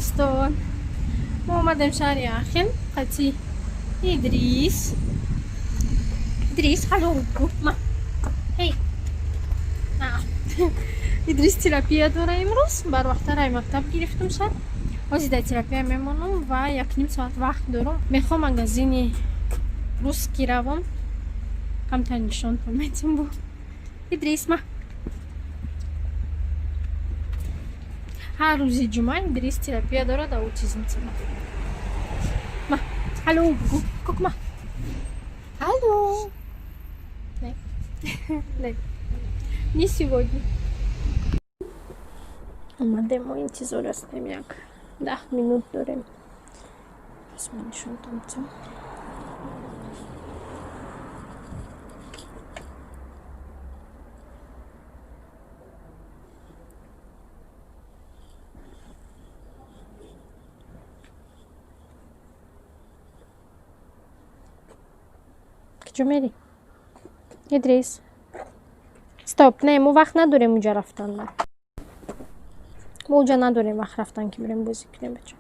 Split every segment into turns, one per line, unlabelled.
Дӯстон, мо омадем шаҳри Ахен қати Идрис. Идрис, hallo, ма. Ҳей. Идрис терапия дора имрӯз. Барвақттар ай мактаб гирифтум шад. Ҳозир дар терапия мемонам ва якним соат вақт дорам. Мехоҳам магазини русский равам. Камтар нишонтон метим бу. Идрис, ма. Ҳар рӯзи ҷумъа Идрис терапия дорад аутизм тима. Ма, hallo, бугу. Guck mal. Hallo. Не. Не. Не сегодня. Омадем, мо интизор ҳастем, як 10 минут дорем. Пас ман нишонтон метам. Куҷо мерӣ? Идрис. Стоп, не, мо вақт надорем уҷа рафтан. Мо уҷа надорем вақт рафтан, ки бирем бозӣ кунем, бача.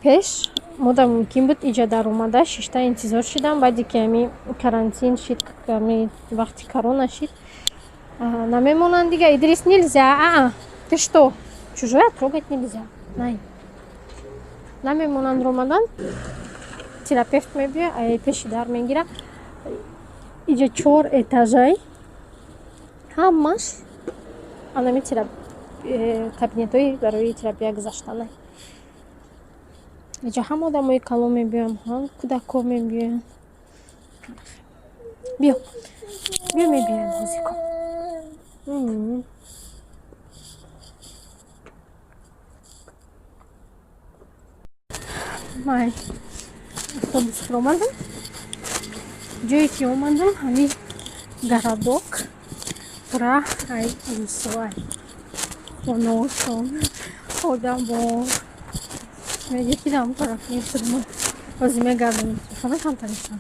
Пеш мода мумкин буд иҷа даромада шишта интизор шидам. Баъде ки ами карантин шид, ами вақти корона шид, намемонанд дига. Идрис, нельзя, аа, ты что, чужое трогать нельзя. Най, намемонанд ромадан. Терапевт мебиёд, ай пеши дар мегира. Иҷа чор этажай, ҳамаш анами кабинетҳои барои терапия гузаштанай. Иҷа ҳам одамои калон мебиёям, ҳам кӯдакҳо мебиёянд. Биё, биё, мебиёем бозӣ кун. Май автобус омадам. Ҷое ки омадам, ҳамин городок пура ай русоай, хонаошон, одамо меги ки дар тараф мефурмо. Ҳозир мегардем, телефона камтар нишон.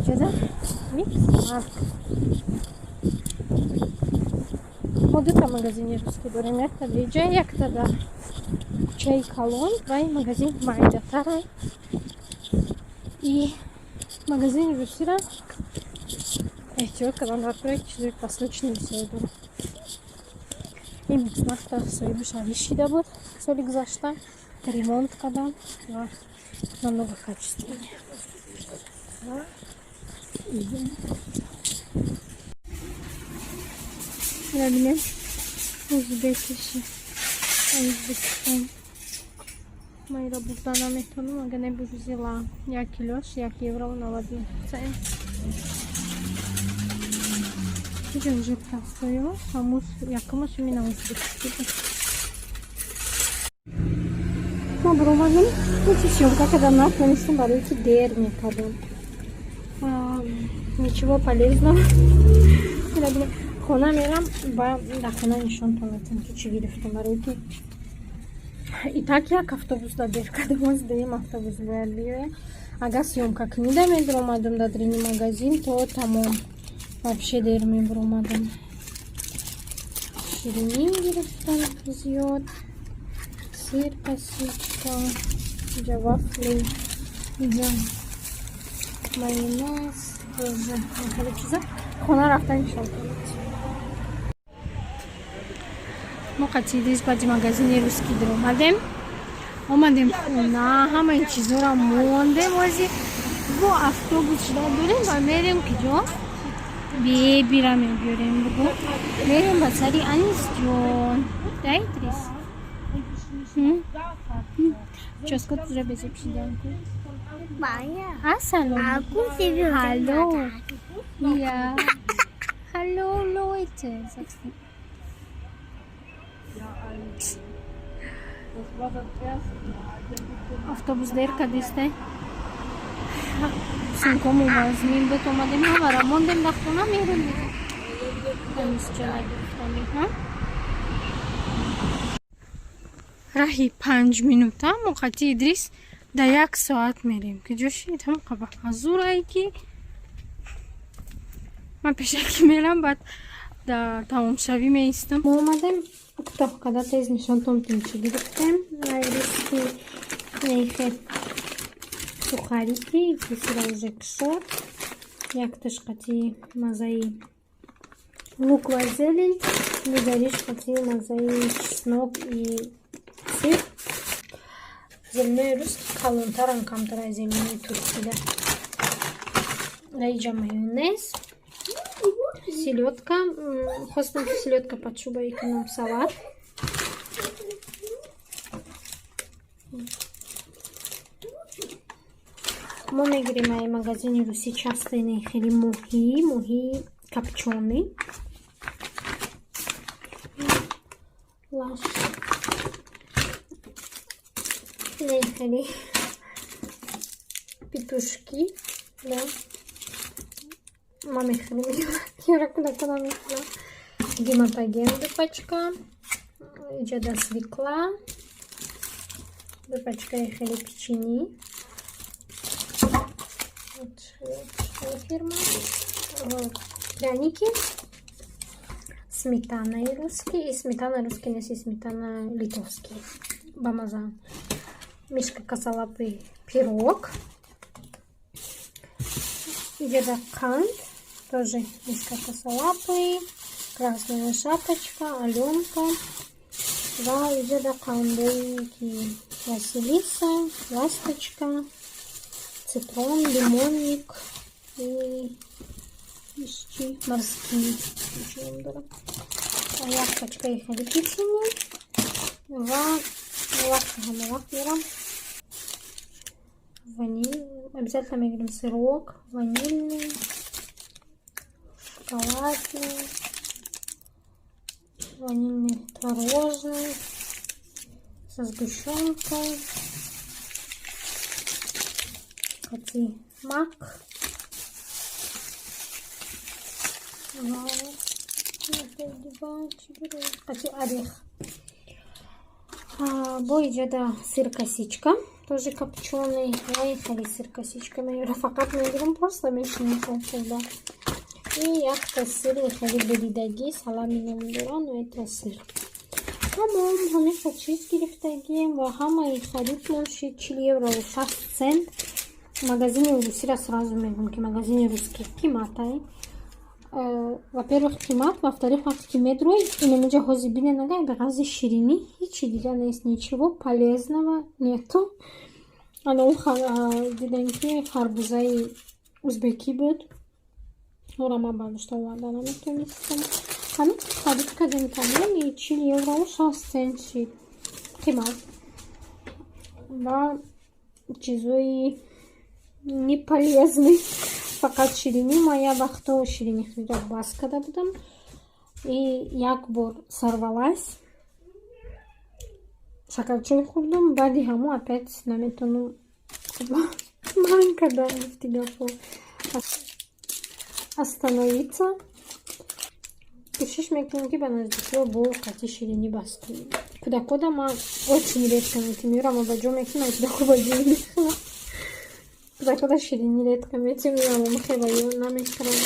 Иҷода Микс Маркт. Мо дута магазини русский дорем: якта дар иҷа, якта дар кӯчаи калон, ва ин магазин майдатара. И магазини русира эҳтиёт кардан дар кора, чизои просроченный бисёр дорад. Ин Миксмаркта соҳибаш шида буд, соли гузашта ремонт кардам ва намного качественнее. Ва бинем, узбекиши, Узбекистон. Ман инро бурда наметавонам, агар не взяла. Як килош 1 евро 99 цент. Иҷа уже простойо ҳамуз якумаш именно узбекский буд. Ма баромадем, ҳечи съёмка кардам натонистам, барои ки дер мекардам. Ничего полезного. Хона мерам ва дар хона нишонтон метам, ки чӣ гирифтам, барои ки и так як автобус да дер кардам, оз дуюм автобус бояд биёяд. Агар съёмка кунида медаромадам дар дрини магазин, то тамом, вообще дер мебаромадам. Ширинӣ гирифтам зиёд, сыр, косичка, инҷа вафли, инҷа майонез, тоже хеле чиза. Хона рафта нишон кунед. Мо қати Идрис баъди магазини русский даромадем, омадем хона, ҳамаи чизоро мондем. Ози бо автобус шуда дорем ва мерем куҷо? Бебира мебиёрем, бугу мерем ба сари Анисҷон. Да, Идрис? Чоскот уже безепшидан. Салом. Hallo. Ja. Hallo, Leute, sagst du. Автобус дер кадисте. Сумкому вазмин буд, омадем, ҳамара мондем дар хона, мерем дига. Анисҷона гирифтани, ҳа? Раҳи 5 минута мо қати Идрис дар як соат мерем. Куҷо шид? Ҳам қаба ҳазурае, ки ман пешакӣ мерам, баъд дар тамомшавӣ меистам. Мо омадем, кӯтоҳ када тез нишонтон тум, чӣ гирифтем. Русский нейхе сухарики кисира уже кушод. Якташ қати мазаи лук ва зелень, дигариш қати мазаи чеснок и сыр. Зеленои русский калонтаран камтар аз зеленои туркида. Дар иҷа майонез, селёдка. Хостам, ки селёдка под шубой кунам, салат. Мо мегирем ай магазини русӣ часто инаи хеле моҳӣ, моҳии копчёный. Лаш, инаи хеле петушки, да, ма мехӯрем, ёра кӯдакона мехӯрам. Гематоген ду пачка, иҷода свекла, ду пачкаи хеле печени фирма, пряники, сметанаи русский и сметана русский нест, сметана литовский, бамаза. Мишка косолапый, пирог, иҷода қанд, тоже мишка косолапый, Красная шапочка, Аленка ва иҷода қандое, ки Василиса, Ласточка, цитрон, лимонник и ищи морские дорам. Як пачкаи хеле печени ва вақти ҳама вақт мерам ваниль обязательно мегирем, сырок ванильный, шоколадный, ванильный, творожный, со сгущенкой, қати мак ва қати орех. Бо иҷода сыр косичка, тоже копчёный. Ва хеле сыр косичка меёра, фақат мегирам, просто мешиносам хӯрда. И якта сыри хеле буридагӣ, салами ном дора, но это сыр. Тамом, ҳамеша чиз гирифтагием ва ҳамаи харидмон шид 40 евро 60 цент. Магазини русира сразу мегӯм, ки магазини русский қиматай. Во-первых, қимат, во-вторых, вақте ки медрои инамиҷа, ҳозир бинен, агар беғарзи ширинӣ ҳичи дига нест, ничего полезного нету. Ана дидем, ки харбузаи узбекӣ буд, ора ман бардошта оварда наметонистам. Ҳамин харид кардем, тамоми 40 евро 60 цент шид. Қимат ва чизои неполезный, фақат ширинӣ. Ман як вақто ширинӣ хӯрида бас карда будам и як бор сорвалась, шакарчой хӯрдам. Баъди ҳамо опять наметонам, ман кардам, гуфти гапҳо, остановиться. Кӯшиш мекунем, ки ба наздикиҳо бо қати ширинӣ бас кунем. Кӯдакода ман очень редко метим, ёра ма ба ҷо мекунам, кӯдако ба ҷой мехӯрам. Кӯдакода ширинӣ редко метим, ёра ё намехӯрам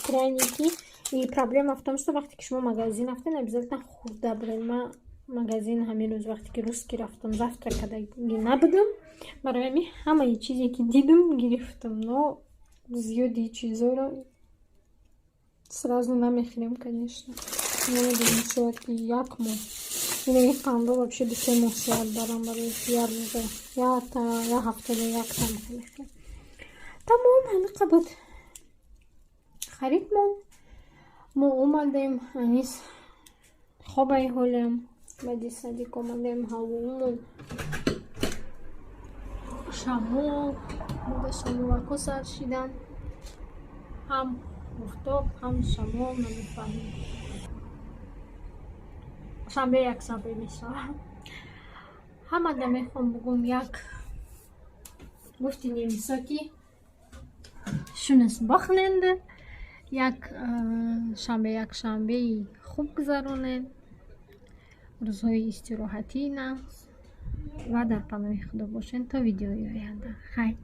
пряники. И проблема в том, что вақте ки шумо магазин рафтен, обязательно хӯрда бурен. Ман магазин ҳамин рӯз, вақте ки русский рафтам, завтрак кардагӣ набудам, барои ҳамин ҳамаи чизе, ки дидам, гирифтам, но зиёди чизоро сразу намехӯрем, конечно. Намедонам, шояд ки як моҳ. Инаи қандо вообще 2-3 моҳ шояд барам, барои як рӯза якта, як ҳафтада якта мехеле. Тамом, ҳамиқа буд харидмон. Мо омадем, Анис хобаи ҳолем. Баъди садик омадем, ҳавоумон шамол буда, шамолако сар шидан, ҳам офтоб, ҳам шамол, намефаҳмем. Шанбе, якшанбе мешавад. Ҳамада мехоҳам бугум, як гуфти немисо ки schönes Wochenende, як шанбе, якшанбеи хуб гузаронед, рӯзҳои истироҳатӣ нағз ва дар паноҳи Худо бошед то видеои оянда. Хайр.